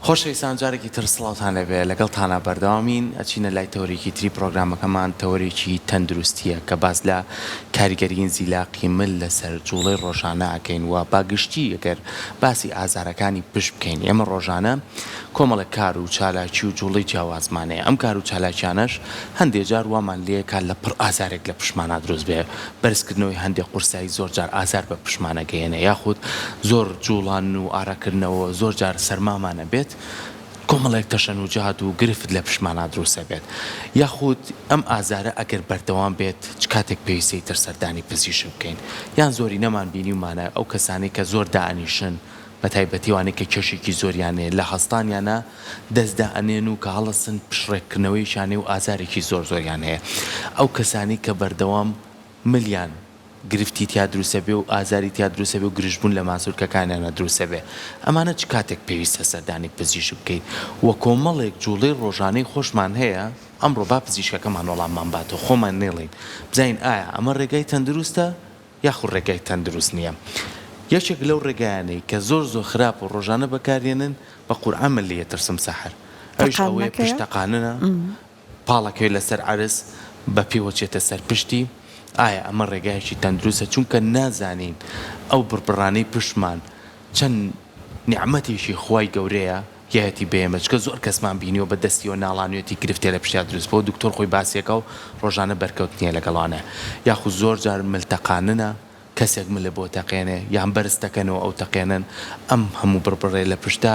خۆشەویستان جارێکی تر سڵاوتان لێبێ لەگەڵتانا بەردەوامین ئەچینە لای تەوەرێکی تری پڕۆگرامەکەمان تەوەرێکی تەندروستیە کە باس لە کاریگەری ئینزیلاقی مل لەسەر جوڵەی ڕۆژانە ئەکەین و با گشتی ئەگەر باسی ئازارەکانی پشت بکەین ئێمە ڕۆژانە کۆمەڵێک کار و چالاکی و جوڵەی جیاوازمان هەیە ئەم کار و چالاکیانەش هەندێ جار وامان لێکا لە پڕ ئازارێک لە پشتمانا دروست بێ بەرزکردنەوەی هەندێ قورسایی زۆر جار ئازار بە پشتمان ئەگەیەنێ یاخود زۆر جوڵان و ئاراکردنەوە زۆر جار سەرمامان ئەبێت کۆمەڵێک تەشەنوجات و گرفت لە پشتمانا دروست ئەبێت یاخود ئەم ئازارە ئەگەر بەردەوام بێت چ کاتێک پێویستە ئیتر سەردانی پزیشک بکەین یان زۆرینەمان بینیومانە ئەو کەسانەی کە زۆر دائەنیشن بەتایبەتی ئەوانەی کە کێشێکی زۆریان هەیە لە هەستانیانا دەست دائەنێن و کە هەڵەسن پشت ڕێککردنەوەیەکیان هەیە و ئازارێکی زۆر زۆریان هەیە ئەو کەسانەی کە بەردەوام ملیان گرفتی تیا دروستەبێ و ئازاری تیا دروستەبێ و گرژبوون لە ماسولکەکانیانا دروستەبێ ئەمانە چ کاتێک پێویستە سەردانی پزیشک بکەیت و کۆمەڵێک جوڵەی ڕۆژانەی خۆشمان هەیە ئەمڕۆ با پزیشکەکەمان وەڵاممان باتەوە خۆمان نەیڵێین بزانین ئایا ئەمە ڕێگای تەندروستە یاخود ڕێگای تەندروست نییە. یەکێک لەو ڕێگایانەی کە زۆر زۆر خراپ و ڕۆژانە بەکاریێنن بە قورعان من لێی ئەترسم سەحەر ئەویش ئەوەیە تەقاندنەکەیە؟ پشت تەقاننە پاڵەکەوێ لەسەر عەرز بە پێوە چێتە سەر پشتی ئایا ئەمە ڕێگایەکی تەندروستە چونکە نازانین ئەو بڕبڕانەی پشتمان چەند نیعمەتێکی خوای گەورەیە یایەتی بەیەمە چکە زۆر کەسمان بینیوە بە دەستیەوە ناڵانویەتی گرفتێ لە پشتیا دروست بوە دکتۆر خۆی باسیەکا و ڕۆژانە بەرکەوتنیە لەگەڵانە یاخود زۆر جار مل تەقاننە کەسێک ملە بۆ تەقێنێ یان بەرز تەکەنەوە ئەو تەقێنن ئەم هەموو بڕبڕەیە لە پشتا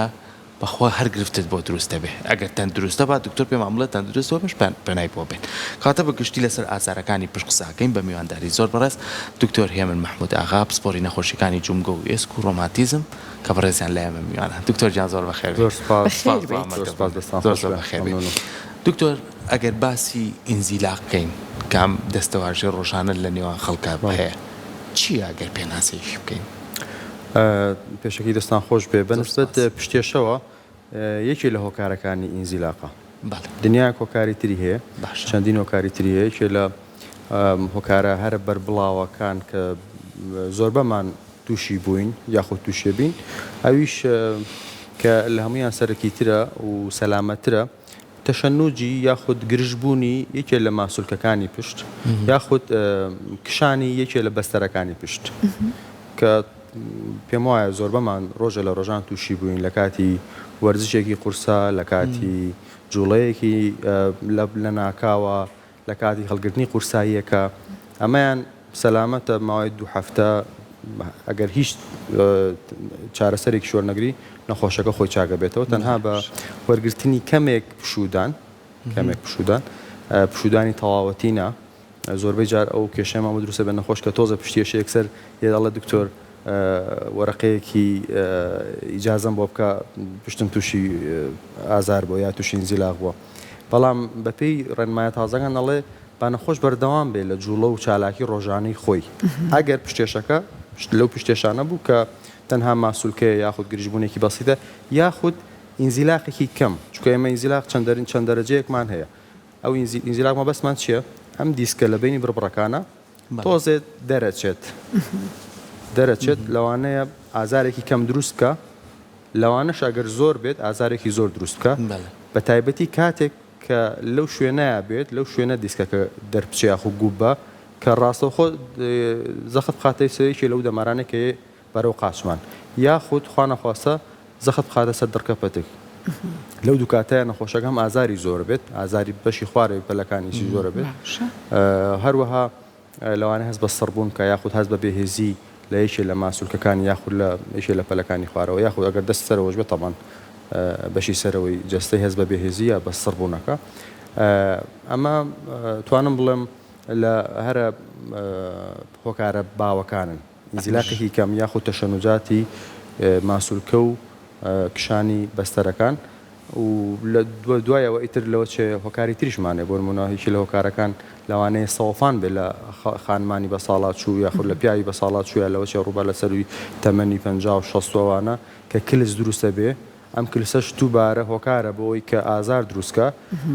بەخوا هەر گرفتت بۆ دروست دەبێ ئەگەر تەندروستە با دکتۆر پێمان بڵێ تەندروستە و ئێمەش پەنای بۆ بێین کەواتە بە گشتی لەسەر ئازارەکانی پشت قسە ئەکەین بە میوانداری زۆر بەڕێز دکتۆر هێمن مەحمود ئاغا پسپۆری نەخۆشیەکانی جومگە و ئێسک و ڕۆماتیزم کە بەڕێزیان لای ئێمە میوانە. دکتۆر گیان زۆر بەخێر زۆر بێی. سوپاس. سوپاس بەخێر بۆ بێیت. زۆر ئامادەبوونت. سوپاس دەستان زۆر خۆش زۆر بێ. بەخێر بێی. مەمنونم. دکتۆر ئەگەر باسی ئینزیلاق بکەین کە ئەم دەستەواژەی ڕۆژانە لە نێوان خەڵکا بەڵێ. هەیە چییە ئەگەر پێناسەیەکی بکەین؟ پێشەکی دەستان خۆش بێ. بە زۆر نسبەت سوپاس. پشتێشەوە یەکێ لە هۆکارەکانی ئینزیلاقە. بەڵێ. دنیایەک هۆکاری تری هەیە. باشە. چەندین هۆکاری تری هەیە. یەکێ لە هۆکارە هەرە بەربڵاوەکان کە زۆربەمان تووشی بووین یاخود تووشێ بین ئەویش کە لە هەموویان سەرەکیترە و سەلامەترە تەشەنوجی یاخود گرژبوونی یەکێ لە ماسولکەکانی پشت یاخود کشانی یەکێ لە بەستەرەکانی پشت کە پێم وایە زۆربەمان ڕۆژە لە ڕۆژان تووشی بووین لە کاتی وەرزشێکی قورسا لە کاتی جوڵەیەکی لە ناکاوە لە کاتی هەڵگرتنی قورساییەکە ئەمەیان سەلامەتە ماوەی دوو هەفتە ئەگەر هیچ چارەسەرێکیش وەرنەگری نەخۆشەکە خۆی چاکەبێتەوە تەنها بە وەرگرتنی کەمێک پشوودان کەمێک پشوودان پشوودانی تەواوەتی نا زۆربەی جار ئەو کێشەیەمان بۆ دروستە بێت نەخۆش کە تۆزە پشتیەشە یەکسەر یە دەڵێ دکتۆر وەرەقەیەکی ئیجازەم بۆ بکە پشتم تووشی ئازار بووە یا تووشی ئینزیلاق بووە بەڵام بەپێی ڕێنمایە تازەکان ئەڵێ با نەخۆش بەردەوام بێ لە جوڵە و چالاکی ڕۆژانەی خۆی ئەگەر پشتێشەکە لەو پشتێشانە بوو کە تەنها ماسولکەیە یاخود گرژبوونێکی بەسیتە یاخود ئینزیلاقێکی کەم چونکە ئێمە ئینزیلاق چەند چەند دەرەجەیەکمان هەیە ئەو ئینزیلاق مەبەستمان چییە ئەم دیسکە لە بەینی بڕبڕەکانە تۆزێ دەرەچێت دەرەچێت لەوانەیە ئازارێکی کەم دروست بکە لەوانەش ئەگەر زۆر بێت ئازارێکی زۆر دروست بکە بە تایبەتی کاتێک کە لەو شوێنەیا بێت لەو شوێنە دیسکەکە دەربچێ یاخو گوبە کە ڕاستەوخۆ زەخت بخاتە سەر یەکێ لەو دەمارانەی کە بەرەو قاچمان یاخود خوانەخواستە زەخت بخاتە سەر دڕکە پەتک لەو دوو کاتەیا نەخۆشەکە هەم ئازاری زۆر بێت ئازاری بەشی خوارەوەی پەلەکانیشی زۆرە بێت هەروەها لەوانەیە هەست بە سڕبوون بکا یاخود هەست بە بێهێزی لە یەکێ لە ماسولکەکانی یاخود لە یەکێ لە پەلەکانی خوارەوە یاخود ئەگەر دەست سەرەوەش بێت تەبعەن بەشی سەرەوەی جەستەی هەست بە بێهێزی یا بە سڕبوونەکە ئەمە توانم بڵێم لە هەرە هۆکارە باوەکانن ئینزیلاقێکی کەم یاخود تەشەنوجاتی ماسولکە و کشانی بەستەرەکان و لە دوای ئەوە ئیتر لەوە چێ هۆکاری تریشمان هەیە بۆ نموونە یەکێ لە هۆکارەکان لەوانەیە سەوەفان بێ لە خانمانی بەساڵاچوو یاخود لە پیاوی بەساڵاچوو یا لەوە چێ ڕووبا لە سەرووی تەمەنی 50 و 60 و ئەوانە کە کلس دروستە بێ ئەم کلسەش دووبارە هۆکارە بۆ ئەوەی کە ئازار دروست کا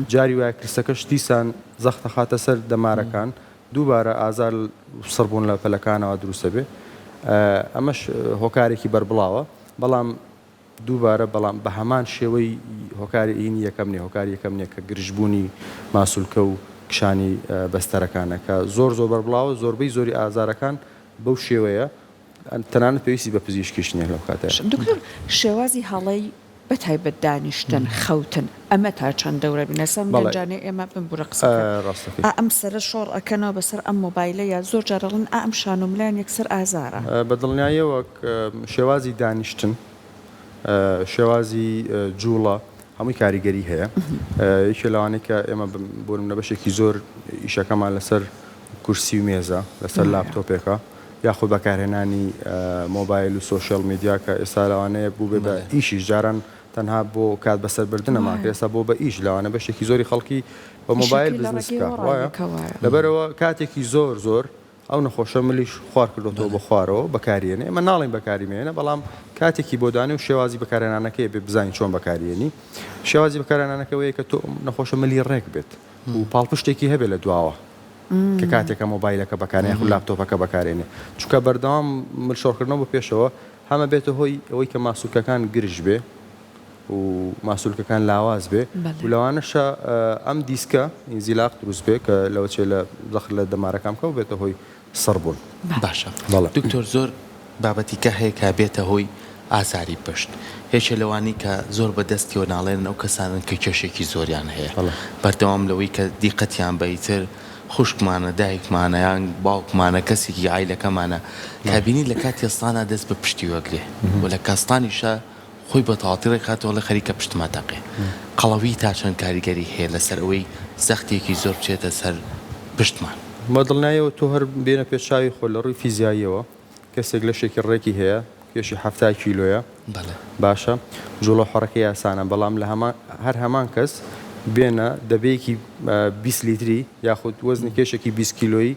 جاری وایە کلسەکەش دیسان زەخت ئەخاتە سەر دەمارەکان دووبارە ئازار و سڕبوون لە پەلەکانەوە دروستە بێ ئەمەش هۆکارێکی بەربڵاوە بەڵام. دووبارە بەڵام بە هەمان شێوەی هۆکاری ئینی یەکەم نیە هۆکاری یەکەم نیە کە گرژبوونی ماسولکە و کشانی بەستەرەکانە کە زۆر زۆر بەربڵاوە زۆربەی زۆری ئازارەکان بەو شێوەیە تەنانەت پێویستی بە پزیشکیش نیە لەو کاتەیا. دکتۆر شێوازی هەڵەی بە تایبەت دانیشتن خەوتن ئەمە تا چەند دەورە بینە سەر بەڵێ گەنجانەی ئێمە بمبورە قسەکەت ڕاستەکەی. ئا ئەم سەرە شۆڕ ئەکەنەوە بەسەر ئەم مۆبایلە یا زۆر جار ئەڵێن ئا ئەم شان و ملایان یەکسەر ئازارە. بە دڵنیاییەوە شێوازی دانیشتن شێوازی جوڵە هەمووی کاریگەری هەیە یەکێ لەوانەی کە ئێمە بۆ نمونە بەشێکی زۆر ئیشەکەمان لەسەر کورسی و مێزە لەسەر لاپتۆپێکە یاخود بەکارهێنانی مۆبایل و سۆشیال میدیا کە ئێستا لەوانەیە بووبێ بە ئیشیش جاران تەنها بۆ کات بەسەربردنەمان کرد ئێستا بۆ بە ئیش لەوانە بەشێکی زۆری خەڵکی بە مۆبایل بزنس بکا وایە لەبەرئەوە کاتێکی زۆر زۆر ئەو نەخۆشە ملیش خوار کردۆتەوە بۆ خوارەوە بەکاری یەنێ ئێمە ناڵێین بەکاری مەیەنە بەڵام کاتێکی بۆ دانێ و شێوازی بەکارهێنانەکەی بێ بزانین چۆن بەکاری یەنی شێوازی بەکارهێنانەکە ئەوەیە کە تۆ نەخۆشە ملی ڕێک بێت و پاڵپشتێکی هەبێ لە دواوە کە کاتێکە مۆبایلەکە بەکارێ یاخود لاپتۆپەکە بەکارێنێ چونکە بەردەوام مل شۆڕکردنەوە بۆ پێشەوە هەمە بێتە هۆی ئەوەی کە ماسولکەکان گرژ بێ و ماسولکەکان لاواز بێ و لەوانەشە ئەم دیسکە ئینزیلاق دروست بێ کە لەوەچێ لە زەخت لە دەمارەکان بکا و بێتە هۆی سڕ بوون. باشە دکتۆر زۆر بابەتی کە هەیە کە بێتە هۆی ئازاری پشت یەکێ لەوانەی کە زۆر بە دەستیەوە ناڵێنن ئەو کەسانەن کە کێشێکی زۆریان هەیە بەردەوام لەوەی کە دیقەتیان بە ئیتر خوشکمانە دایکمانە یان باوکمانە کەسێکی عایلەکەمانە کە بینی لە کاتی هەستانا دەست بە پشتی وەگرێ و لە کاستانیشا خۆی بە تەواوەتی ڕێکخاتەوە ئەڵێ خەریکە پشتم ئەتەقێ. قەڵەوی تا چەند کاریگەری هەیە لەسەر ئەوەی زەختێکی زۆر بچێتە سەر پشتمان؟ بە دڵنیایەوە تۆ هەر بێنە پێش چاوی خۆت لە ڕووی فیزیاییەوە کەسێک لەشێکی ڕێکی هەیە کێشی 70 کیلۆیە بەڵێ. باشە جوڵە و حەڕەکەی ئاسانە بەڵام لە هەمان هەر هەمان کەس بێنە دەبەیەکی 20 لیتری یاخود وەزنی کێشێکی 20 کیلۆیی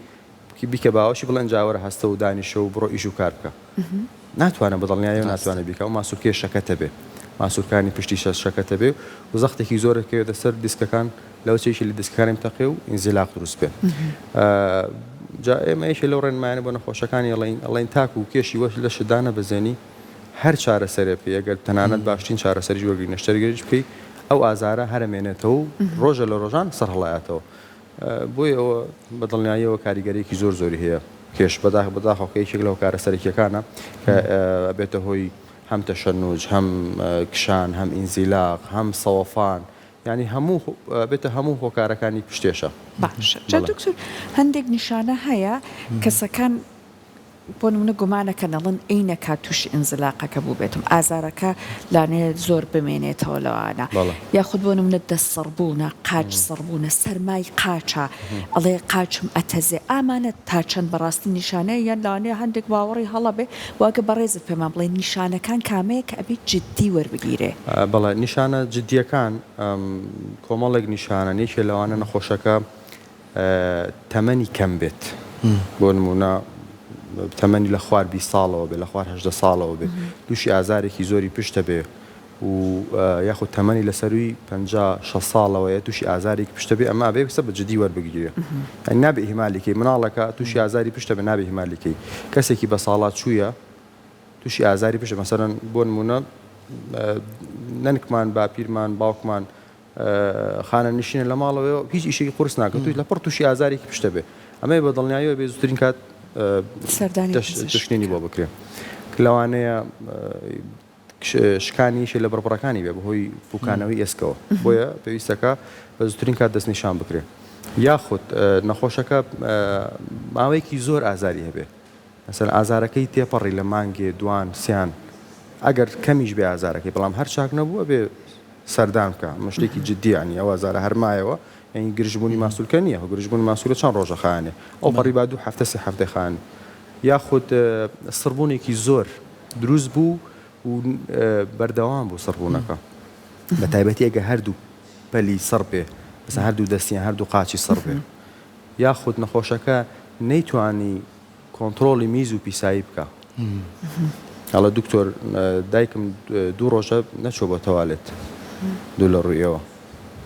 بیکە باوەشی بڵێن جا وەرە هەستە و دانیشە و بڕۆ ئیش و کار بکە ناتوانێت بە دڵنیایەوە ناتوانێت بیکا و ماسولکەی شەکەتە بێ ماسولکانی پشتی شەکەتە بێ و زەختێکی زۆر دەکەوێتە سەر دیسکەکان لەوە چێکی لە دیسکەکانی بتەقێ و ئینزیلاق دروست بێ جا ئێمە یەکێ لەو ڕێنمایانە بۆ نەخۆشەکانی ئەڵێین ئەڵێین تاکو کێشی وەش لەشت دانەبەزێنی هەر چارەسەرێ بکەی ئەگەر تەنانەت باشترین چارەسەریش وەرگری نەشتەرگەریش بکەی ئەو ئازارە هەرەمێنێتەوە و ڕۆژە لە ڕۆژان سەرهەڵایەتەوە بۆیە ئەوە بە دڵنیاییەوە کاریگەرییەکی زۆر زۆری هەیە. کێش بەداخ بەداخەوە کە یەکێک لە هۆکارە سەرەکییەکانە کە ئەبێتە هۆی هەم تەشەنوج، هەم کشان، هەم ئینزیلاق، هەم سەوەفان، یانی هەموو ئەبێتە هەموو هۆکارەکانی پشتێشە. باشە جا دکتۆر هەندێک نیشانە هەیە کەسەکان بۆ نمونە گومانەکەن ئەڵێن ئەی نەکا توشی ئینزلاقەکە بوبێتم ئازارەکە لانەیە زۆر بمێنێتەوە لەوانە یاخود بۆ نمونە دەست سڕبوونە قاچ سڕبوونە سەرمای قاچە ئەڵێ قاچم ئەتەزێ ئامانە تا چەند بەڕاستی نیشانەیە یان لەوانەیە هەندێک باوەڕی هەڵە بێ واگە بەڕێزت پێمان بڵێ نیشانەکان کامەیە کە ئەبێ جدی وەربگیرێ؟ بەڵێ نیشانە جدیەکان کۆمەڵێک نیشانەن یەکێ لەوانە نەخۆشەکە تەمەنی کەم بێت بۆ نموونە تەمەنی لە خوار 20 ساڵەوە بێ لە خوار 18 ساڵەوە بێ تووشی ئازارێکی زۆری پشتە بێ و یاخود تەمەنی لە سەروی 50 60 ساڵەوەیە تووشی ئازارێکی پشتە بێ ئەمە بێ بە جدی وەربگیرێ یانی نابێ ئیهمالی کەی مناڵەکە تووشی ئازاری پشتە بێ نابێ ئیهمالی کەی کەسێکی بە ساڵا چوویە تووشی ئازاری پشتە مەسەلەن بۆ نموونە نەنکمان باپیرمان باوکمان خانەنشینە لە ماڵەوەیە و هیچ ئیشێکی قورس ناکات توش لەپڕ تووشی ئازارێکی پشتە بێ ئەمەی بە دڵنیاییەوە بێ زووترین کات سەردانی پزیشک پشکنینی بۆ بکرێ لەوانەیە شکانی یەکێ لە بڕبڕەکانی بێ بەهۆی پوکانەوەی ئێسکەوە بۆیە پێویستەکە بە زووترین کات دەستنیشان بکرێ یاخود نەخۆشەکە ماوەیەکی زۆر ئازاری هەبێ مەسەلەن ئازارەکەی تێپەڕی لە مانگێ دوان سیان ئەگەر کەمیش بێ ئازارەکەی بەڵام هەر چاک نەبوو ئەبێ سەردان بکە ئەمە شتێکی جدیە یانی ئەو ئازارە هەر مایەوە یانی گرژبوونی ماسولکە نییە گرژبوونی ماسولکە چەند ڕۆژە خایەنێ ئەو پەڕی با دوو هەفتە سێ هەفتەی خایەنێ یاخود سڕبوونێکی زۆر دروست بوو و بەردەوام بوو سڕبوونەکە بە تایبەتی ئەگە هەردوو پەلی سڕ بێ مەسەلەن هەردوو دەستیان هەردوو قاچی سڕ بێ یاخود نەخۆشەکە نەیتوانی کۆنتڕۆڵی میز و پیسایی بکا. ئەڵێ دکتۆر دایکم دوو ڕۆژە نەچووە بۆ تەوالێت دوو لە ڕووی ئێوە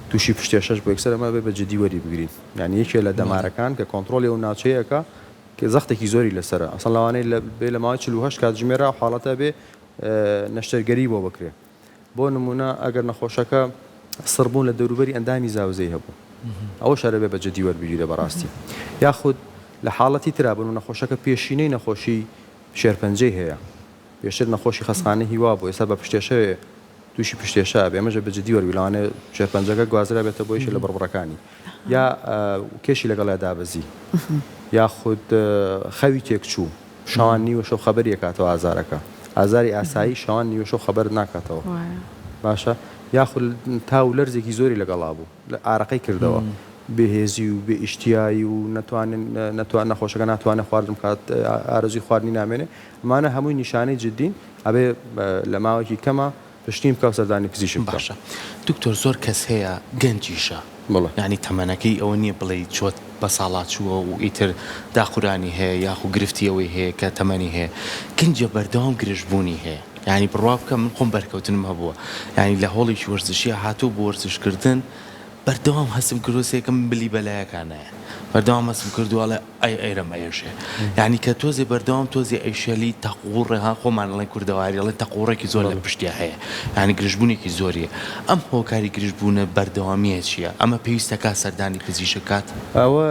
تووشی پشتێشەش بوو یەکسەر ئەمە بێ بە جدی وەری بگرین یانی یەکێ لە دەمارەکان کە کۆنتڕۆڵی ئەو ناوچەیە ئەکا کە زەختێکی زۆری لەسەرە ئەسڵەن لەوانەیە لە بێ لە ماوەی 48 کاتژمێرا ئەو حاڵەتە بێ نەشتەرگەری بۆ بکرێ. بۆ نموونە ئەگەر نەخۆشەکە سڕبوون لە دەوروبەری ئەندامی زاوزێی هەبوو ئەوەش هەر ئەبێ بە جدی وەربگیرێ بەڕاستی یاخود لە حاڵەتی ترا بۆ نموونە نەخۆشەکە پێشینەی نەخۆشی شێرپەنجەی هەیە پێشتر نەخۆشی خەستخانەی هیوا بوو ئێستا بە پشتێشەوێ تووشی پشتێشە ئەبێ ئەمەش بە جدی وەربگرە لەوانەیە شێرپەنجەکە گوازرابێتەوە بۆ یەکێ لە بڕبڕەکانی یا کێشی لەگەڵیا دابەزی یاخود خەوی تێکچوو شەوان نیوە شەو خەبەری ئەکاتەوە ئازارەکە ئازاری ئاسایی شەوان نیوە شەو خەبەرت ناکاتەوە باشە یاخود تا و لەرزێکی زۆری لەگەڵا بوو ئارەقەی کردەوە بێهێزی و بێ ئیشتیایی و نەتوانن نەتوان نەخۆشەکە ناتوانێت خواردن بکات ئارەزوی خواردنی نامێنێ ئەمانە هەمووی نیشانەی جدین ئەبێ لە ماوەیەکی کەما پشتیم بکە و سەردانی پزیشک بکە. باشە دکتۆر زۆر کەس هەیە گەنجیشە بەڵێ. یانی تەمەنەکەی ئەوە نیە بڵێی چۆت بەساڵاچووە و ئیتر داخورانی هەیە یاخو گرفتی ئەوەی هەیە کە تەمەنی هەیە گەنجە بەردەوام گرژبوونی هەیە یانی بڕوا بکە من خۆم بەرکەوتنم هەبووە یانی لە هۆڵێکی وەرزشیا هاتوو بۆ وەرزش کردن بەردەوام هەستم کردووە سێکم ملی بەلایەکانایە بەردەوام هەستم کردووە ئەڵێ ئەی ئەیرەم ئەیەشێ یانی کە تۆزێ بەردەوام تۆزێ ئەیشێلی تەقوڕێ ها خۆمان ئەڵێن کوردەواری ئەڵێن تەقوڕێکی زۆر لە پشتیا هەیە یانی گرژبوونێکی زۆریە ئەم هۆکاری گرژبوونە بەردەوامیە چیە ئەمە پێویستە کا سەردانی پزیشک کات؟ ئەوە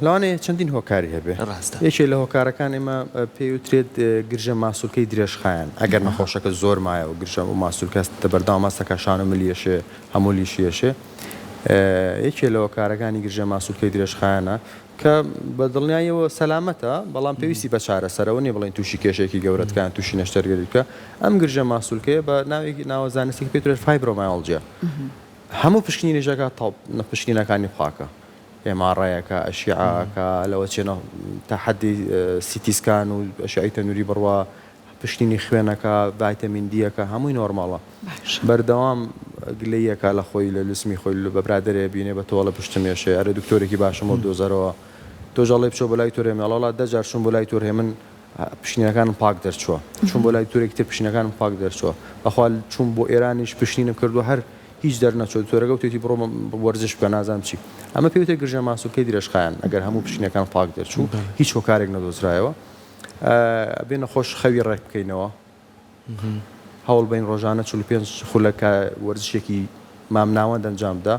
لەوانەیە چەندین هۆکاری هەبێ ڕاستە. یەکێ لە هۆکارەکان ئێمە پێی وترێت گرژە ماسولکەی درێژخایەن ئەگەر نەخۆشەکە زۆر مایەوە گرژە و ماسولکە بەردەوام هەستەکا شان و ملی ئەشێ هەموو لیشی ئەشێ یەکێ لە هۆکارەکانی گرژە ماسولکەی درێژخایەنە کە بە دڵنیاییەوە سەلامەتە، بەڵام پێویستی بە چارەسەرەوە نییە بڵێین تووشی کێشەیەکی گەورەت بکە یان تووشی نەشتەرگەری بکە، ئەم گرژە ماسولکەیە بە ناوێکی ناوە زانستیەکەی پێی دەوترێت fibromyalgia هەموو پشکنینێکی ئەکات تا پشکنینەکانی پاکە ئێم ئاڕ ئای ئەکا ئەشیعە ئەکا لەوە چێ تا حەدی CT scan و ئەشیعەی تەنوری بڕوا پشکنینی خوێنەکە ڤایتەمین دیەکە هەمووی نۆرماڵە بەردەوام گلەییەکە لە خۆی لە لسمی خۆی بە برادەرێ بینێ بە تۆ ئەڵێ پشتم ئێشێ ئەرێ دکتۆرێکی باشم بۆ بدۆزەرەوە تۆش ئەڵێی بچۆ بۆ لای دکتۆر هێمن ئەڵێ وەڵا دە جار چووم بۆ لای دکتۆر هێمن پشکنینەکانم پاک دەرچووە چووم بۆ لای دکتۆرێکی تر پشکنینەکانم پاک دەرچووە بەخوا چووم بۆ ئێرانیش پشکنینم کردووە هەر هیچ دەرنەچووە دکتۆرەکە وتویەتی بڕۆ وەرزش بکە نازانم چی ئەمە پێی وترێ گرژە ماسولکەی درێژخایەن ئەگەر هەموو پشکنینەکان پاک دەرچوو هیچ هۆکارێک نەدۆزرایەوە ئەبێ نەخۆش خەوی ڕێک بکەینەوە هەوڵ بەین ڕۆژانە 45 خولەک وەرزشێکی مامناوەند ئەنجام بدا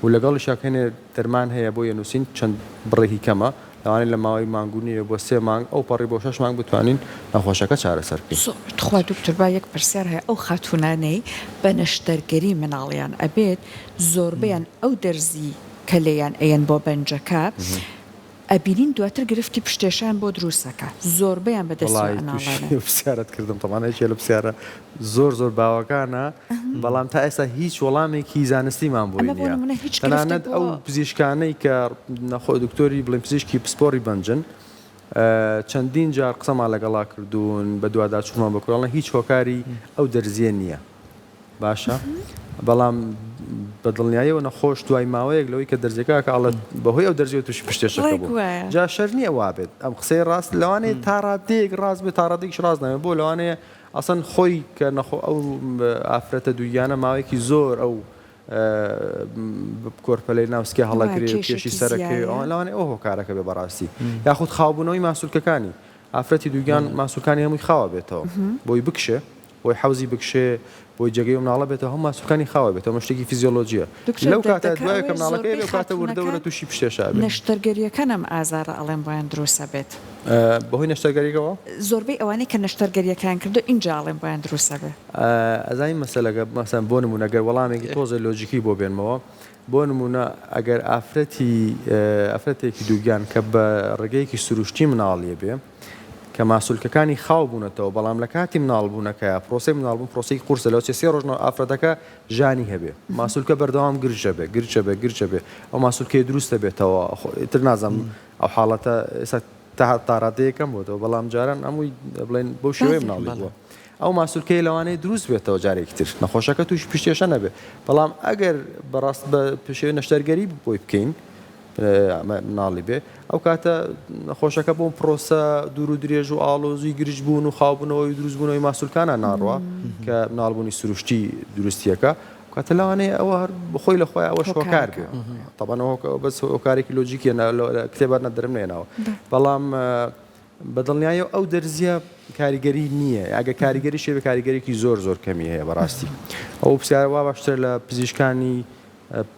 و لەگەڵیشا هەنێ دەرمان هەیە بۆ یەنووسین چەند بڕێکی کەمە لەوانەیە لە ماوەی مانگ و نیوێ بۆ سێ مانگ ئەو پەڕی بۆ شەش مانگ بتوانین نەخۆشەکە چارەسەر بکەین. زۆر تخوا دکتۆر با یەک پرسیار هەیە ئەو خاتوونانەی بە نەشتەرگەری مناڵیان ئەبێت زۆربەیان ئەو دەرزی کە لێیان ئەیەن بۆ بەنجەکە ئەبینین دواتر گرفتی پشتێشەیان بۆ دروست ئەکا زۆربەیان بە دەستی وەڵایی ئەناڵێنن. توشی پرسیارت کردم تەبعەن یەکێ لە پرسیارە زۆر زۆر باوەکانە بەڵام تا ئێستا هیچ وەڵامێکی زانستیمان بۆی ئەمە بۆ نییە نمونە هیچ گرفتێک تەنانەت بۆ ئەو پزیشکانەی کە نەخۆ دکتۆری بڵێن پزیشکی پسپۆڕی بەنجن چەندین جار قسەمان لەگەڵا کردوون بەدواداچوونمان بۆ کردوون ئەڵێن هیچ هۆکاری ئەو دەرزییە نییە باشە بەڵام بە دڵنیایەوە نەخۆش دوای ماوەیەک لەوەی کە دەرزیەکە ئەکا ئەڵێت بەهۆی ئەو دەرزیەوە تووشی پشتێشەکە ڕێک بووم وایە. جا شەرت نییە وابێت ئەم قسەی ڕاست لەوانەیە تا ڕادەیەک ڕاست بێت تا ڕادەیەکیش ڕاست نەبێت بۆ لەوانەیە ئەسڵەن خۆی کە نەخۆ ئەو ئافرەتە دووگیانە ماوەیەکی زۆر ئەو کۆرپەلەی ناو سکێ وایە هەڵەگرێ و کێشی کێشێکی سەرەکەی زیایە. ئەوان لەوانەیە ئەو هۆکارەکە بێ بەڕاستی یاخود خاوبوونەوەی ماسولکەکانی ئافرەتی دووگیان ماسولکانی هەمووی خاوە بێتەوە بۆی بکشێ بۆی حەوزی بکشێ، بۆی جێگەی ئەو مناڵە بێتەوە، هەموو ماسولکانی خاو ئەبێتەوە، ئەمە شتێکی فیزیۆلۆجییە. دکتۆر لەو کاتە دەردەکە دوای کە ئەوەیە مناڵەکەی زۆربەی ئەبێ ئەو کاتە وردە وردە خاتوونەکان تووشی پشتێشە ئەبێ. نەشتەرگەرییەکان ئەم ئازارە ئەڵێن بۆیان دروست ئەبێت. بەهۆی نەشتەرگەرییەکەوە؟ زۆربەی ئەوانەی کە نەشتەرگەرییەکەیان کردووە ئینجا ئەڵێن بۆیان دروست ئەبێ. ئەزانی مەسەلەکە مەسەلەن بۆ نموونە گەر وەڵامێکی تۆزێ لۆجیکی بۆ بێنمەوە، بۆ نموونە ئەگەر ئافرەتی ئافرەتێکی دووگیان کە بە ڕێگەیەکی سروشتی مناڵی ئەبێ، کە ماسولکەکانی خاو بوونەتەوە، بەڵام لە کاتی مناڵبوونەکەیا پرۆسەی مناڵبوون پرۆسەیەکی قورسە لەوەچێ سێ ڕۆژ ئافرەتەکە ژانی هەبێ ماسولکە بەردەوام گرژەبێ گرژەبێ گرژەبێ ئەو ماسولکەیە دروست دەبێتەوە ئیتر نازانم ئەو حاڵەتە ئێستا تا تاڕادەیەک کەم بۆتەوە بەڵام جاران هەمووی بڵێن بەو شێوەیە مناڵی بووە ئەو ماسولکەیە لەوانەیە دروست بێتەوە جارێکی تر نەخۆشەکە تووشی پشتێشە نەبێ بەڵام ئەگەر بەڕاست بە شێوەی نەشتەرگەری بۆی بکەین مناڵی بێ ئەو کاتە نەخۆشەکە بۆم پرۆسە دوور و درێژ و ئاڵۆزی گرژ بوون و خاوبوونەوەی و دروستبوونەوەی ماسولکانە ناڕوا کە مناڵبوونی سروشتی دروستیەکە کاتە لەوانەیە ئەوە هەر بخۆی لە خۆی ئەوەش هۆکار بێ تەبعەن بەس هۆکارێکی لۆجیکیە کتێبات نەدەرم نێناوە بەڵام. بە دڵنیاییەوە ئەو دەرزیە کاریگەری نییە ئەگە کاریگەریش هەبێ کاریگەرێکی زۆر زۆر کەمی هەیە بەڕاستی ئەو پرسیارە وا باشترە لە پزیشکانی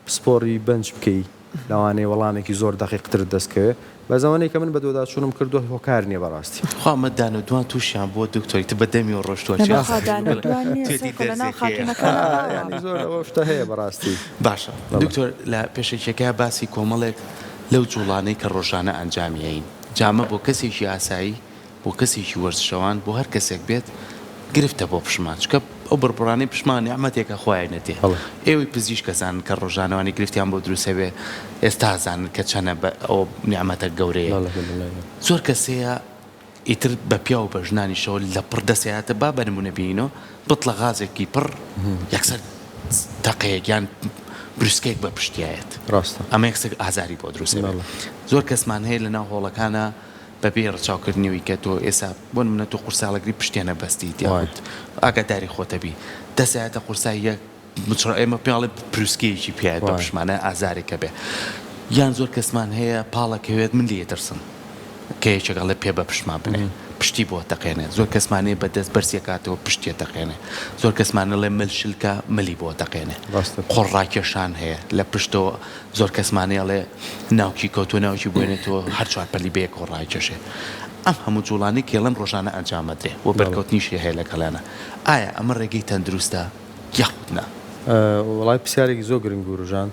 پسپۆڕی بەنج بکەی لەوانەیە وەڵامێکی زۆر دەقیقترت دەست کەوێ بەس ئەوەنەی کە من بەدواداچوونم کردووە هۆکار نییە بەڕاستی. خوا ئەمە دانەدوان توشیان بووە دکتۆر ئیتر بە دەمیەوە ڕۆشتووە چی نەبەخوا دانەدوان نییە توێتی سەرکۆ لەناو دەرزێک هەیە. خاتوونەکانا باوە. یانی زۆر ئەوە شتە هەیە بەڕاستی. باشە دکتۆر لە پێشەکیەکەیا باسی کۆمەڵێک لەو جوڵانەی کە ڕۆژانە ئەنجامی ئەین جا ئەمە بۆ کەسێکی ئاسایی بۆ کەسێکی وەرزشەوان بۆ هەر کەسێک بێت گرفتە بۆ پشمان چونکە ئەو بڕبڕانەی پشمان نیعمەتێکە خوایە نەتێ ئێوەی پزیشک ئەزانن کە ڕۆژانەوانی گرفتیان بۆ دروست ئەبێ ئێستا ئەزانن کە چەنە بە ئەو نیعمەتە گەورەیە زۆر کەس هەیە ئیتر بە پیاو و بە ژنانیشەوە لە پڕ دەسەیاتە با بە نمونە بینینەوە بتڵە غازێکی پڕ یەکسەر تەقەیەک یان بروسکەیەک بە پشتیایەت ڕاستە ئەمە یەکسەر ئازاری بۆ دروست ئەبێ زۆر کەسمان هەیە لە ناو هۆڵەکانا بەبێ ڕەچاوکردنی ئەوی کە تۆ ئێسا بۆ نمونە تۆ قورساڵەگری پشتێنە بەستیت یاخود ئاگاداری خۆتەبی دەسایەتە قورسای یەک مچڕ ئێمە پێ ئەڵێ پروسکەیەکی پێیات بە پشمانە ئازارێک هەبێ یان زۆر کەسمان هەیە پاڵەکەوێت من لێ ترسم کە یەکێک ئەڵێ پێ بە پشتما بنێ پشتی بۆ تەقێنێ زۆر کەسمان هەیە بە دەست بەرزیەکاتەوە پشتیە تەقێنێ زۆر کەسمان ئەڵێ مل شلکە ملی بۆ تەقێنێ قۆڵ ڕاکێشان هەیە لە پشتەوە زۆر کەسمان هەیە ئەڵێ ناوکی کەوتووە ناوکی بوێنێتەوە هەر چوار پەلی بەیەکەوە ڕاکێشێ ئەم هەموو جوڵانەی کێڵم ڕۆژانە ئەنجام ئەدرێ و بەرکەوتنیشی هەیە لەگەڵیانە ئایا ئەمە ڕێگەی تەندروستە یاخود نا؟ وەڵای پرسیارێکی زۆر گرنگ وروژاند.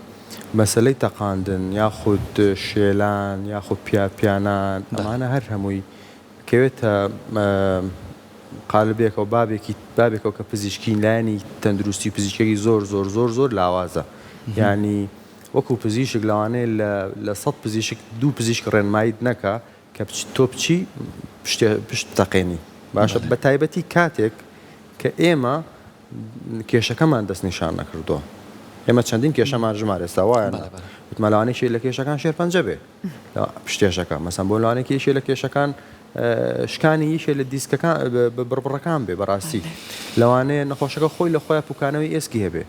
مەسەلەی تەقاندن یاخود شێلان یاخود پیا پیانان ئەمانە هەر هەمووی کەوێتە قالبێکەوە بابێکی بابێکەوە کە پزیشکی لایەنی تەندروستی پزیشکێکی زۆر زۆر زۆر زۆر لاوازە یانی وەکو پزیشک لەوانەیە لە لە سەد پزیشک دوو پزیشک ڕێنماییت نەکا کە تۆ بچی پشتێ پشت بتەقێنی باشە بە تایبەتی کاتێک کە ئێمە کێشەکەمان دەستنیشان نەکردووە. ئێمە چەندین کێشەمان ژمار ئێستا وایە نا؟ وتمان لەوانەیە یەکێ لە کێشەکان شێرپەنجە بێ پشتێشەکە مەسەن بۆ لەوانەیە یەکێ لە کێشەکان شکانی یەکێ لە دیسکەکان بڕبڕەکان بێ بەڕاستی لەوانەیە نەخۆشەکە خۆی لە خۆیان پوکانەوەی ئێسکی هەبێ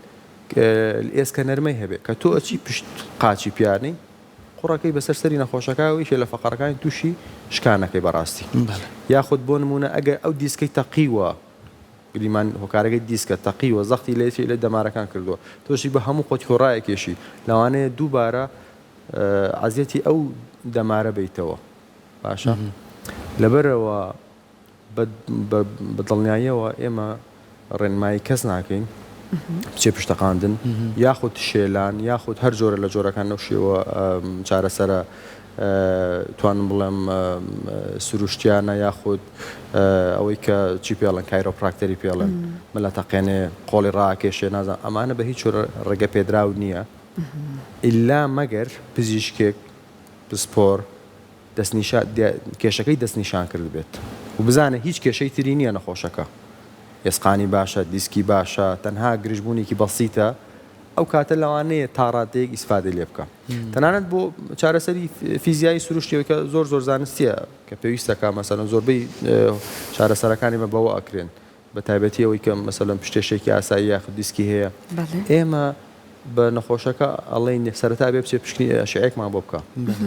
ئێسکە نەرمەی هەبێ کە تۆ ئەچی پشت قاچی پیانەی قوڕەکەی بەسەر سەری نەخۆشەکە و یەکێ لە فەقەرەکانی تووشی شکانەکەی بەڕاستی یاخود بۆ نمونە ئەگەر ئەو دیسکەی تەقیوە گریمان هۆکارەکەی دیسکە تەقیوە زەختی لە یەکێک لە دەمارەکان کردووە تۆشی بە هەموو خۆت خۆ ڕایەکێشی لەوانەیە دووبارە عەزیەتی ئەو دەمارە بیتەوە باشە لەبەرەوە بە دڵنیاییەوە ئێمە ڕێنمایی کەس ناکەین بچێ پشتەقاندن یاخود شێلان یاخود هەر جۆرە لە جۆرەکان لەو شێوە چارەسەرە توانم بڵێم سروشتیانە یاخود ئەوەی کە چی پێڵێن کایرۆپراکتەری پێڵێن ملە تەقێنێ قۆڵی ڕاکێشێ نازانم ئەمانە بە هیچ جۆرە ڕێگە پێدراو نییە ئیلا مەگەر پزیشکێک پسپۆر دەستنیشا کێشەکەی دەستنیشان کردبێت و بزانێت هیچ کێشەی تری نییە نەخۆشەکە ئێسقانی باشە دیسکی باشە تەنها گرژبوونێکی بەسیتە ئەو کاتە لەوانەیە تا ڕادەیەک ئیسفادەی لێ بکا تەنانەت بۆ چارەسەری فیزیایی سروشتیەوە کە زۆر زۆر زانستیە کە پێویستەکە مەسەلەن زۆربەی چارەسەرەکانی مە بەوە ئەکرێن بە تایبەتی ئەوەی کە مەسەلەن پشتێشێکی ئاسایی یاخود دیسکی هەیە ئێمە بە نەخۆشەکە ئەڵێین سەرەتا بێ بچێ پشکنی ئەشعەیەکمان بۆ بکە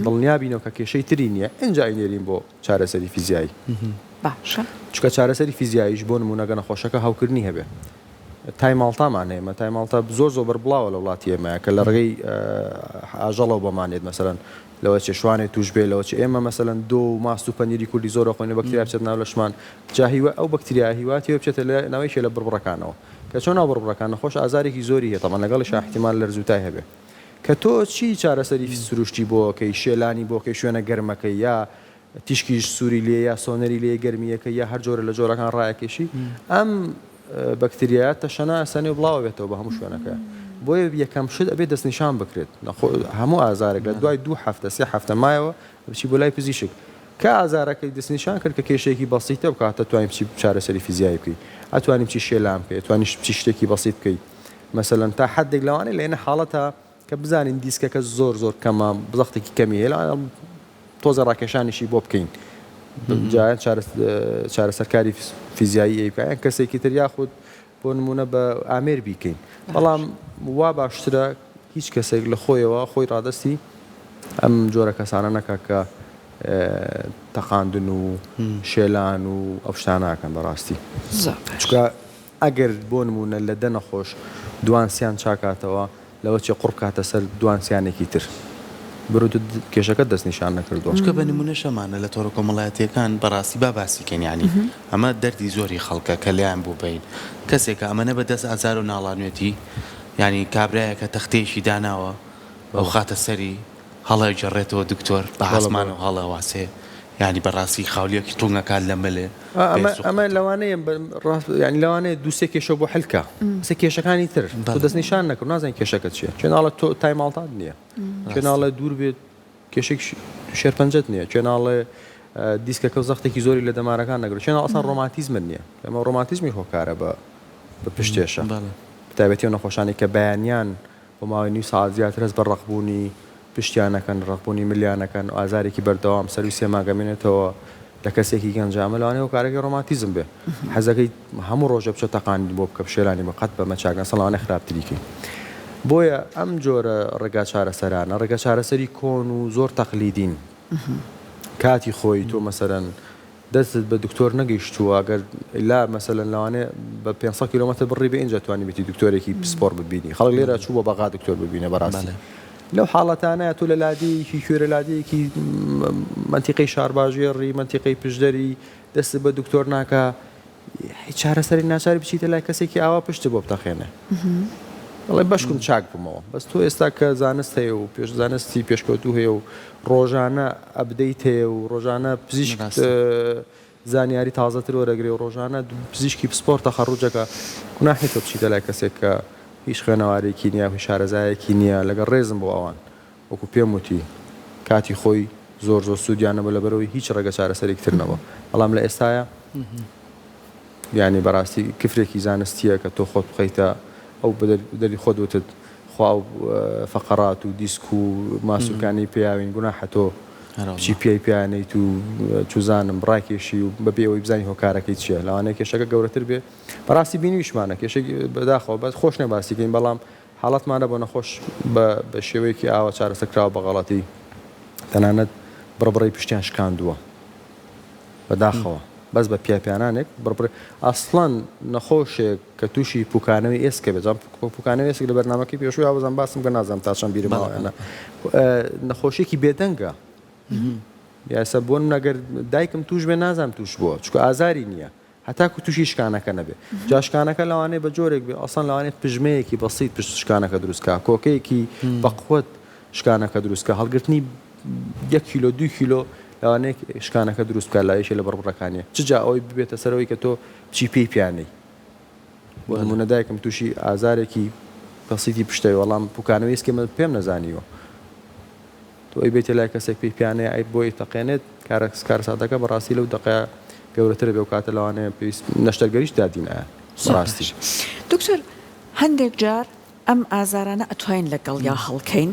دڵنیا بینەوە کە کێشەی تری نییە ئینجا ئەینێرین بۆ چارەسەری فیزیایی باشە چونکە چارەسەری فیزیاییش بۆ نموونە گە نەخۆشەکە هەوکردنی هەبێ تای ماڵتامان هەیە مە تای ماڵتا زۆر زۆر بەربڵاوە لە وڵاتی ئێمە کە لە ڕێگەی ئاژەڵەوە بۆمان دێت مەسەلەن لەوە چێ شوانێ توش بێ لەوە چێ ئێمە مەسەلەن دۆ و ماست و پەنیری کوردی زۆر ئەخۆین و بەکتریا بچێتە ناو لەشمان جا هیوا ئەو بەکتریا هیواتی هەیە بچێتە لە ناو یەکێ لە بڕبڕەکانەوە کە چۆن ناو بڕبڕەکان نەخۆش ئازارێکی زۆری هەیە تەبعەن لەگەڵیشا ئیحتیمال لەرز و تای هەبێ کە تۆ چی چارەسەری سروشتی بۆ ئەکەی شێلانی بۆ ئەکەی شوێنە گەرمەکەی یا تیشکی سووری لێ یا سۆنەری لێ گەرمییەکە یا هەر جۆرە لە جۆرەکان ڕایەکێشی ئەم بەکتریایە تەشەنا ئەسەنێ و بڵاوە بێتەوە بە هەموو شوێنەکە بۆیە یەکەم شت ئەبێ دەستنیشان بکرێت هەموو ئازارێک لە دوای دوو هەفتە سێ هەفتە مایەوە بچی بۆ لای پزیشک کە ئازارەکەی دەستنیشان کرد کە کێشەیەکی بەسیتە بکاتە توانین بچی چارەسەری فیزیایی بکەی ئەتوانی بچی شێلان بکەی ئەتوانی بچی شتێکی بەسیت بکەی مەسەلەن تا حدێک لەوانەیە لە حاڵەتە کە بزانین دیسکەکە زۆر زۆر کەمە زەختێکی کەمی هەیە لەوانەیە تۆزێ ڕاکێشانیشی بۆ بکەین جا یان چارەسەرکاری فیزیایی ئەی بکە یان کەسێکی تر یاخود بۆ نمونە بە ئامێر بیکەین بەڵام وا باشترە هیچ کەسێک لە خۆیەوە خۆی ڕادەستی ئەم جۆرە کەسانە نەکا کە. تەقاندن و شێلان و ئەو شتانە ئەکەن بەڕاستی. چونکە ئەگەر بۆ نموونە لە دە نەخۆش دوان سیان چاکاتەوە لەوە چێ قوڕ بکاتە سەر دوان سیانێکی تر. برۆ تۆ کێشەکەت دەستنیشان نەکردووە. چونکە بە نموونەش ئەمانە لە تۆڕە کۆمەڵایەتییەکان بەڕاستی با باسی کەین یانی ئەمە دەردی زۆری خەڵکە کە لێیان بوو بین کەسێکە ئەمەنە بە دەست ئازار و ناڵانوێتی یانی کابرایەکە تەختەیەکی داناوە ئەوخاتە سەری هەڵئەگەڕێتەوە دکتۆر بە ئاسمانەوە هەڵئەواسێ یانی بەڕاستی خاولیەکی تونگ ئەکات لە ملێ ئەمە ئەمە لەوانەیە ڕاست یانی لەوانەیە دوو سێ کێشە بۆ حل کا سێ کێشەکانی تر تۆ دەستنیشان نەکرد نازانین کێشەکە چییە کێ ناڵێ تۆ تای ماڵتات نییە کێ ناڵێ دوور بێت کێشێک شێرپەنجەت نییە کێ ناڵێ دیسکەکە و زەختێکی زۆری لە دەمارەکان نەگرت کێ ناڵێ ئەسڵەن ڕۆماتیزمت نییە ئەمە ڕۆماتیزمی هۆکارە بە بە پشتێشە بەتایبەتی ئەو نەخۆشانەی کە بەیانیان بۆ ماوەی نیو سەعات زیاتر هەست بە ڕەقبوونی پشتیان ئەکەن، ڕەقبوونی ملیان ئەکەن، ئازارێکی بەردەوام سەرووی سێ مانگ ئەمێنێتەوە لە کەسێکی گەنجا، ئەمە لەوانەیە هۆکارەکەی ڕۆماتیزم بێ، حەزەکەی هەموو ڕۆژێ بچۆ تەقاندنی بۆ بکە، پشێلانی بۆ قەت بەمە چاک نەسەڵ لەوانەیە خراپتری کەی. بۆیە ئەم جۆرە ڕێگا چارەسەرانە ڕێگا چارەسەری کۆن و زۆر تەقلیدین. کاتی خۆی تۆ مەسەلەن دەستت بە دکتۆر نەگەیشتووە گەر ئیلا مەسەلەن لەوانەیە بە 500 کیلۆمەتر بڕی بێ ئینجا توانیبێتی دکتۆرێکی پسپۆڕ ببینی خەڵک لێرە چوو بۆ بەغا دکتۆر ببینێ بەڕاستی لەو حاڵەتانە تۆ لە لادێیەکی کوێرە لادێیەکی مەنتیقەی شارباژێڕی مەنتیقەی پشدەری دەستت بە دکتۆر ناکا هیچ چارەسەری ناچاری بچیتە لای کەسێکی ئاوا پشتت بۆ بتەقێنێ دەڵێ بەشکم چاک بمەوە بەس تۆ ئێستا کە زانست هەیە و پێش زانستی پێشکەوتوو هەیە و ڕۆژانە update هەیە و ڕۆژانە پزیشک زانیاری تازەتر وەرەگرێ و ڕۆژانە پزیشکی پسپۆر تەخەڕوجەکە گوناحی تۆ بچیتە لای کەسێک کە هیچ خوێنەوارێکی نییە هیچ شارەزایەکی نییە لەگەڵ ڕێزم بۆ ئەوان وەکو پێم وتی کاتی خۆی زۆر زۆر سوودیان نەبوو لەبەرئەوەی هیچ ڕێگە چارەسەرێکی تر نەبوو بەڵام لە ئێستایا یانی بەڕاستی کفرێکی زانستیە کە تۆ خۆت بخەیتە ئەو دەری خۆت وتت خوا ئەو فەقەرات و دیسک و ماسولکانەی پێیاوین گوناحە تۆ بچی پێی پیانیت و چوزانم ڕاکێشی و بەبێ ئەوەی بزانی هۆکارەکەی چییە لەوانەیە کێشەکە گەورەتر بێ بەڕاستی بینیشمانە کێشەی بەداخەوە بەس خۆش نیە باسی کەین بەڵام حاڵەتمانە بۆ نەخۆش بە بە شێوەیەکی ئاوا چارەسەر کراوە بە غەڵەتی تەنانەت بڕبڕەی پشتیان شکاندووە بەداخەوە بەس بە پیاپیانانێک بڕبڕ ئەسڵەن نەخۆشێک کە تووشی پوکانەوەی ئێسکە بێت جام پوکانەوەی ئێسک لە بەرنامەکەی پێشووی ئاوەزان باسم کە نازانم تا چەند بیرم ماوە یان نا نەخۆشیێکی بێدەنگە یاسا بۆ نەگەر دایکم توش بێ نازانم توش بووە چونکە ئازاری نییە هەتاکو توشی شکانەکە نەبێ جا شکانەکە لەوانەیە بە جۆرێک بێ ئەسڵەن لەوانەیە پژمەیەکی بەسیت پشت شکانەکە دروست کا کۆکەیەکی بەقوەت شکانەکە دروست کا هەڵگرتنی یەک کیلۆ دوو کیلۆ لەوانەیە شکانەکە دروست بکات لە یەکێ لە بڕبڕەکانی چ جا ئەوەی ببێتە سەرەوەی کە تۆ بچی پێی پیانەی بۆ نمونە دایکم توشی ئازارێکی بەسیتی پشتەوە بەڵام پوکانەوەی ئێسکی من پێم نەزانیوە تۆ ئەی بێیتە لای کەسێک پێی پیانەیە ئەی بۆی تەقێنێت کارەساتەکە بەڕاستی لەو دەقەیە گەورەترە بێ و کاتە لەوانەیە پێویست نەشتەرگەریش دادینایە بەڕاستی. دکتۆر هەندێک جار ئەم ئازارانە ئەتوانین لەگەڵیا هەڵکەین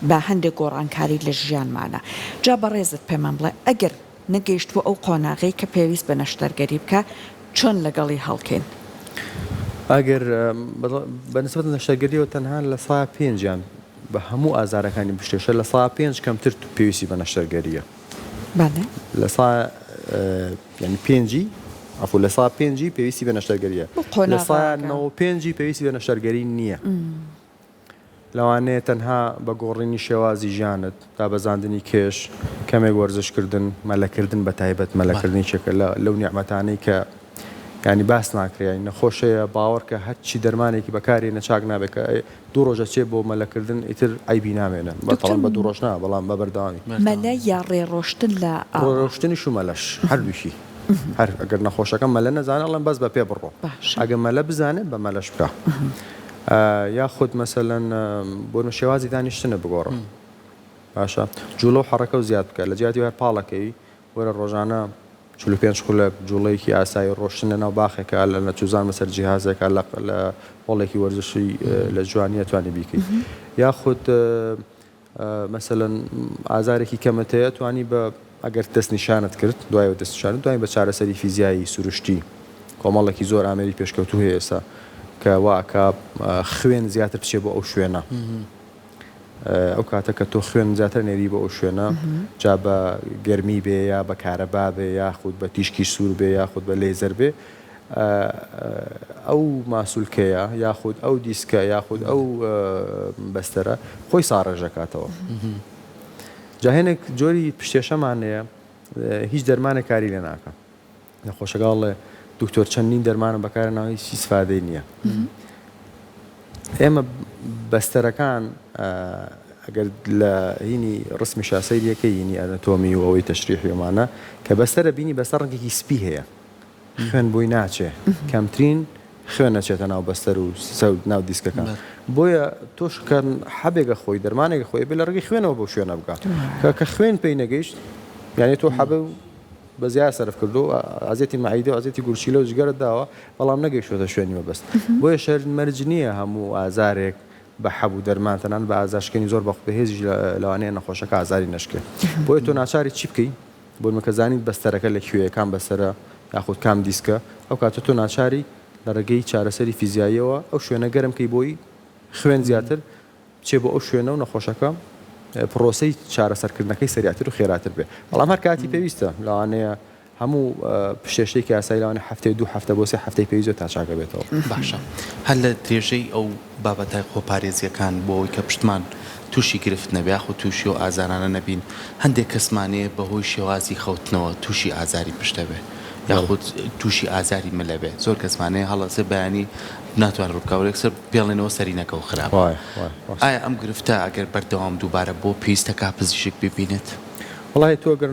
بە هەندێک گۆڕانکاری لە ژیانمانا جا بەڕێزت پێمان بڵێ ئەگەر نەگەیشت بۆ ئەو قۆناغەی کە پێویست بە نەشتەرگەری بکا چۆن لەگەڵی هەڵکەین؟ ئەگەر بە نسبەت نەشتەرگەریەوە تەنها لە سا پێنجیان بە هەموو ئازارەکانی پشتێشە لە سا پێنج کەمتر پێویستی بە نەشتەرگەریە بەڵێ. لە سا یانی پێنجی عەفو لە سا پێنجی پێویستی بە نەشتەرگەریە بۆ لە سا قۆناغەکە. 95ی پێویستی بە نەشتەرگەری نییە. لەوانەیە تەنها بە گۆڕینی شێوازی ژیانت، دابەزاندنی کێش، کەمێک وەرزشکردن، مەلەکردن بە تایبەت مەلەکردن یەکێکە لە لەو نیعمەتانەی کە یانی باس ناکرێ یانی نەخۆش هەیە باوەڕکە هەرچی دەرمانێکی بەکارێنە چاک نابێت کە دوو ڕۆژ ئەچێ بۆ مەلەکردن ئیتر عەیبی نامێنێ دکتۆر بەڵام بە دوو ڕۆژ نا بەڵام بە بەردەوامی. مەلە یا ڕێ ڕۆشتن لە ئاوا؟ ڕۆشتنیش و مەلەش هەردووکی هەر ئەگەر نەخۆشەکە مەلە نەزانێ ئەڵێم بەس بە پێ بڕۆ باشە. ئەگەر مەلە بزانێ بە مەلەش بکە یاخود مەسەلەن بۆ نمونە شێوازی دانیشتنت بگۆڕە باشە جوڵە و حەڕەکە و زیاد بکە لە جیاتی هەر پاڵەکەوی وەرە ڕۆژانە 45 خولەک جوڵەیەکی ئاسایی ڕۆشتن لە ناو باخێکا لە لە چوزان بەسەر جیهازێکا لە لە هۆڵێکی وەرزشی لە جوانیە توانی بیکەی یاخود مەسەلەن ئازارێکی کەمت هەیە توانی بە ئەگەر دەستنیشانت کرد دوایەوە دەستنیشانت توانی بە چارەسەری فیزیایی سروشتی کۆمەڵێکی زۆر ئامێری پێشکەوتوو هەیە ئێستا کە وا ئەکا خوێن زیاتر بچێ بۆ ئەو شوێنە. ئەو کاتە کە تۆ خوێن زیاتر نێری بۆ ئەو شوێنە جا بە گەرمی بێ یا بە کارەبا بێ یاخود بە تیشکی سوور بێ یاخود بە لێزەر بێ ئەو ماسولکەیە یاخود ئەو دیسکە یاخود ئەو بەستەرە خۆی ساڕێژ دەکاتەوە. جا هێنێک جۆری پشتێشەمان هەیە هیچ دەرمانێک کاری لێ ناکە. نەخۆشەکە ئەڵێ دکتۆر چەندین دەرمانم بەکارهێناوە هیچ ئیسفادەی نییە. ئێمە بەستەرەکان ئەگەر لە هینی ڕسمیشا سەیریەکەی هینی ئەنەتۆمی و ئەوەی تەشریحی ئەمانە کە بەستەرە بینی بەستەر ڕەنگێکی سپی هەیە خوێن بۆی ناچێ کەمترین خوێن نەچێتە ناو بەستەر و ناو دیسکەکان بۆیە تۆش کە حەبێکە خۆی دەرمانێکە خۆی بێ لە ڕێگەی خوێنەوە بەو شوێنە بگا کە خوێن پێی نەگەیشت یعنی تۆ حەبە بە زیاد سەرف کردو ئەزیەتی مەعیدە و ئەزیەتی گورچیلە و جگەرت داوە بەڵام نەگەیشتۆتە شوێنی مەبەست بۆیە شەرت مەرج نییە هەموو ئازارێک بە حەب و دەرمان تەنانەت بە ئازارشکێنی زۆر بەهێزیش لەوانەیە نەخۆشەکە ئازاری نەشکێ بۆیە تۆ ناچاری چی بکەی بۆ نمونە کە زانیت بەستەرەکە لە کوێیە کام بەستەرە یاخود کام دیسکە ئەو کاتە تۆ ناچاری لە ڕێگەی چارەسەری فیزیاییەوە ئەو شوێنە گەرم کەی بۆی خوێن زیاتر بچێ بۆ ئەو شوێنە و نەخۆشەکە پڕۆسەی چارەسەرکردنەکەی سەریعتر و خێراتر بێ بەڵام هەر کاتی پێویستە لەوانەیە هەموو پشتێشتێکی ئاسایی لەوانەیە هەفتەی دوو هەفتە بۆ سێ هەفتەی پێویست بێت تا چاکە بێتەوە. باشە هەر لە درێژەی ئەو بابەتە خۆپارێزیەکان بۆ ئەوەی کە پشتمان توشی گرفت نەبێ یاخود توشی ئەو ئازارانە نەبین هەندێک کەسمان هەیە بەهۆی شێوازی خەوتنەوە توشی ئازاری پشت ئەبێ یاخود توشی ئازاری مل ئەبێ زۆر کەسمان هەیە هەڵەسێ بەیانی ناتوانێت ڕووبکا و یەکسەر پێڵێنەوە سەرینەکەو خراپە ئایا ئەم گرفتە ئەگەر بەردەوام دووبارە بۆ پێویستە کا پزیشک بیبینێت؟ وەڵاهی تۆ گەر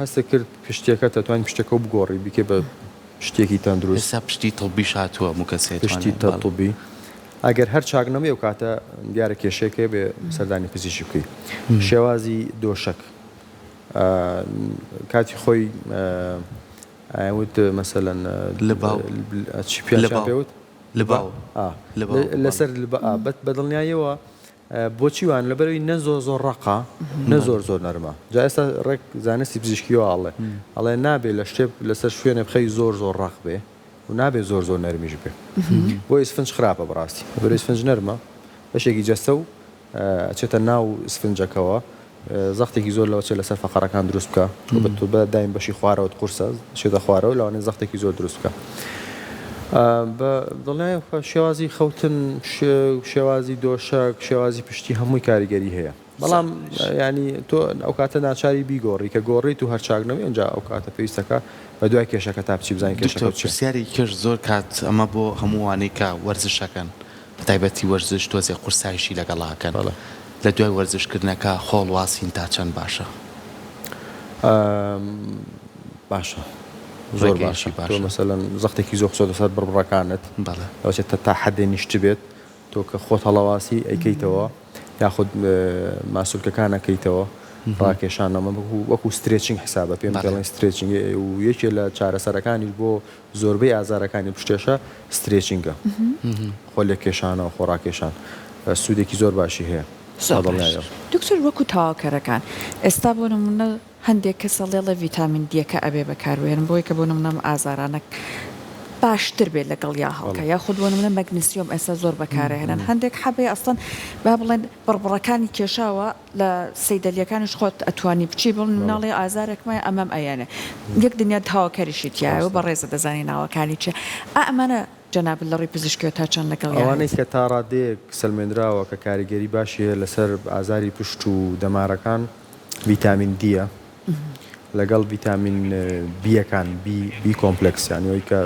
هەستت کرد پشتیەکەت ئەتوانی پشتەکەو بگۆڕی بیکەی بە پشتیەکی تەندروست. ئێستا پشتی تڵبیش هاتووە هەموو کەسێ پشتی توانێت بەڵێ. تڵبی ئەگەر هەر چاک نەبووی ئەو کاتە دیارە کێشەیەک هەیە بێ سەردانی پزیشک بکەی. شێوازی دۆشەک کاتی خۆی ئەیان وت مەسەلەن لباو چی پێیان لباو پێ وت؟ لباو ئا لباو لەسەر لبا ئا بە دڵنیاییەوە بۆچی وان؟ لەبەرئەوەی نە زۆر زۆر ڕەقە نە زۆر زۆر نەرمە. جا ئێستا ڕێک زانستی پزیشکی وا ئەڵێ. ئەڵێ نابێ لە شتێ لەسەر شوێنێ بخەی زۆر زۆر ڕەق بێ و نابێ زۆر زۆر نەرمیش بێ. بۆ ئیسفنج خراپە بەڕاستی. لەبەرئەوەی ئیسفنج نەرمە بەشێکی جەستە و ئەچێتە ناو ئیسفنجەکەوە زەختێکی زۆر لەوە چێ لەسەر فەقەرەکان دروست بکا. تۆ بە دایم بەشی خوارەوەت قورسە چێتە خوارەوە لەوانەیە زەختێکی زۆر دروست بکا. بە دڵنیایەوە شێوازی خەوتن، شێوازی دۆشەک، شێوازی پشتی هەمووی کاریگەری هەیە. بەڵام یانی تۆ ئەو کاتە ناچاری بیگۆڕی کە گۆڕیت و هەر چاک نەبووی ئینجا ئەو کاتە پێویستەکە بە دوای کێشەکە تا بچی بزانی کێشەکە دکتۆر چیە. پرسیارێکی کەش زۆر کات ئەمە بۆ هەموو وانەی کە وەرزشەکەن بەتایبەتی وەرزش تۆزێ قورسایشی لەگەڵا ئەکەن بەڵێ. لە دوای وەرزش کردنەکە خۆڵ واسین تا چەند باشە؟ باشە زۆر باشە ڕێگەیەکی تۆ باشە. مەسەلەن زەختێکی زۆر خستۆتە سەر بڕبڕەکانت بەڵێ. لەوەچێت تا حەدێ نیشتبێت تۆ کە خۆت هەڵەواسی ئەیکەیتەوە یاخود ماسولکەکان ئەکەیتەوە ڕاکێشان ئەمە وەکو stretching حسابە پێم پێڵێن stretching و یەکێ لە چارەسەرەکانیش بۆ زۆربەی ئازارەکانی پشتێشە stretching ە خۆ لێکێشانەوە خۆ ڕاکێشان سوودێکی زۆر باشی هەیە. زۆر باش دکتۆر وەکو تەواوکەرەکان ئێستا بۆ نمونە هەندێک کەس ئەڵێ ئەڵێ ڤیتامین دیەکە ئەبێ بەکاربهێنم بۆی کە بۆ نمونە ئەم ئازارانە باشتر بێت لەگەڵ یا هەڵکە یاخود بۆ نمونە مەگنسیۆم ئێستا زۆر بەکارەهێنن هەندێک حەبێ ئەسڵەن با بڵێن بڕبڕەکانی کێشاوە لە سەیدەلیەکانیش خۆت ئەتوانی بچی بڵێن مناڵێ ئازارێکم هەیە ئەمەم ئەیەنێ یەک دنیا تەواوکەریشی تیایە و بەڕێزت دەزانی ناوەکانی چیە ئا ئەمانە جەنابت لە ڕووی پزیشکیەوە تا چەند لەگەڵیا ئەوانەی هەیت؟ کە تا ڕادەیەک سەلمێنراوە کە کاریگەری باشی هەیە لەسەر ئازاری پشت و دەمارەکان ڤیتامین دیە لەگەڵ ڤیتامین بیەکان B B complex یانی ئەوەی کە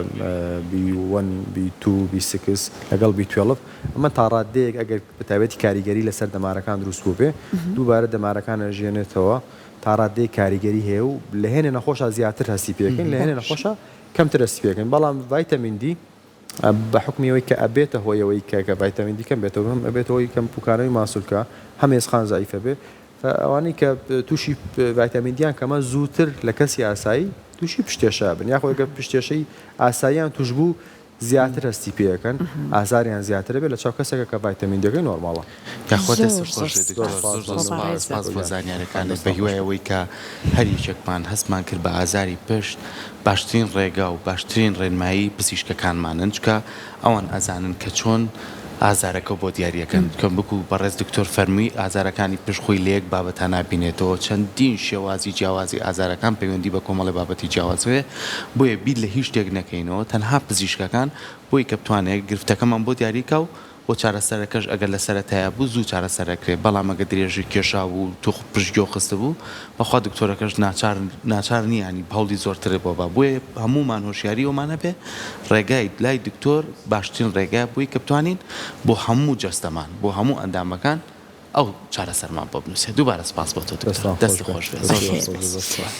B one B two B six لەگەڵ B twelve ئەمە تا ڕادەیەک ئەگەر بە تایبەتی کاریگەری لەسەر دەمارەکان دروست بووبێ دووبارە دەمارەکان ئەژێنێتەوە تا ڕادەیەک کاریگەری هەیە و لە هێنێ نەخۆشا زیاتر هەستی پێکەین لە هێنێ نەخۆشا کەمتر هەستی پێکەین بەڵام ڤایتامین دی بە حوکمی ئەوەی کە ئەبێتە هۆی ئەوەی کە کە ڤایتامین دی کەم بێتەوە هەم ئەبێتە هۆی کەم پوکانەوەی ماسولکە هەم ئێسقان زەعیفە بێ ئەوانەی کە تووشی ڤایتامین دیان کەمە زووتر لە کەسی ئاسایی تووشی پشتێشە ئەبن یاخۆ گەر پشتێشەی ئاساییان تووش بوو زیاتر هەستی پێ ئەکەن ئازاریان زیاتر ئەبێت لە چاو کەسێکە کە ڤایتامین دیەکەی نۆرماڵە. یاخوا زۆر دەستت زۆر خۆش بێت دکتۆر سوپاس زۆر زۆر بۆ سوپاس بەڕێزت. سوپاس بۆ زانیارەکانت بە هیوای ئەوەی کە هەر یەکێکمان هەستمان کرد بە ئازاری پشت باشترین ڕێگا و باشترین ڕێنمایی پزیشکەکانمانن چونکە ئەوان ئەزانن کە چۆن. ئازارەکەو بۆ دیاریەکەن کە وەکو بەڕێز دکتۆر فەرمووی ئازارەکانی پشت خۆی لە یەک بابەتا نابینێتەوە چەندین شێوازی جیاوازی ئازارەکان پەیوەندی بە کۆمەڵی بابەتی جیاوازەوەیە بۆیە بیر لە هیچ شتێک نەکەینەوە تەنها پزیشکەکان بۆی کە بتوانێت گرفتەکەمان بۆ دیاریکا و بۆ چارەسەرەکەش ئەگەر لە سەرەتایا بوو زوو چارەسەر ئەکرێ بەڵام ئەگەر درێژی کێشا بوو توخ پشتگوێ خستبوو بەخوا دکتۆرەکەش ناچار ناچار نیە یانی هەوڵی زۆرتر بۆ با بۆیە هەموومان هۆشیاری ئەومان هەبێ ڕێگای لای دکتۆر باشترین ڕێگایە بۆی کە بتوانین بۆ هەموو جەستەمان بۆ هەموو ئەندامەکان ئەو چارەسەرمان بۆ بنوسێ دووبارە سپاس بۆ تۆ دکتۆر دەستان دەست خۆش خۆش بێ بێ زۆر زۆر زۆر سپاس.